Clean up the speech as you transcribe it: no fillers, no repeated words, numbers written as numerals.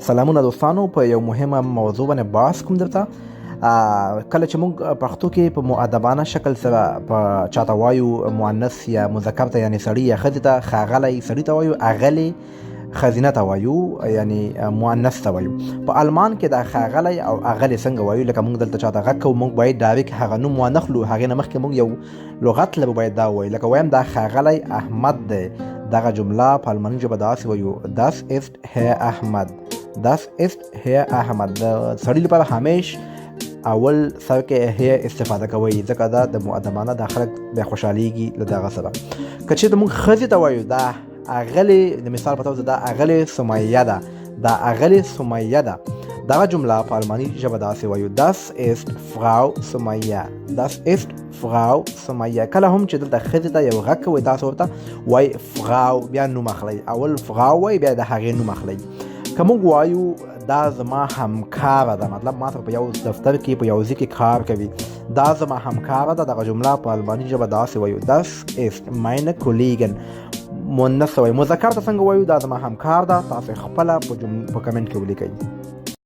سلامونه دوستانو، په یو مهمه موضوع باندې بحث کوم درته. کله چې موږ پښتو کې په مؤدبانه شکل سره په چاته وایو، مؤنث یا مذکر ته، یعنی سړی یا ښځې ته، ښاغلی سړي ته وایو، اغلې ښځینه ته وایو، یعنی مؤنث ته وایو. په آلمان کې دا ښاغلی او اغلې څنګه وایو؟ لکه موږ دلته چاته غږ کوو، موږ باید ډایرک هغه نوم وانخلو، هغې نه مخکې موږ یو لغت له باید دا ووایو. لکه وایم دا ښاغلی احمد دی، دغه جمله په آلماني ژبه داسې وایو: Das ist Herr Ahmad. Das ist Herr Ahmad. د سړي لپاره همیش اول سر کې Herr استفاده کوي، ځکه دا د مؤدبانه، دا خلک بیا خوشحالېږي له دغه سره. که چېرته موږ ښځې ته وایو دا اغلې، د مثال په توګه دا اغلې سمیه ده، دا اغلې سمیه ده، دغه جمله په آلماني ژبه داسې وایو: Das ist Frau Sumaya. Das ist Frau Sumaya. کله هم چې دلته ښځې ته یو غږ کوئ، تاسو ورته وایي Frau، بیا نوم اخلئ. اول Frau وایي، بیا د هغې نوم اخلئ. که موږ وایو دا زما همکاره ده، مطلب ما سره په یو دفتر کې، په یو ځای کې کار کوي، دا زما همکاره ده، دغه جمله په آلماني ژبه داسې وایو: Das ist meine Kollegin. مؤنث وایو. مذکر ته څنګه وایو دا زما همکار ده؟ تاسو خپله په کمنټ کې ولیکئ.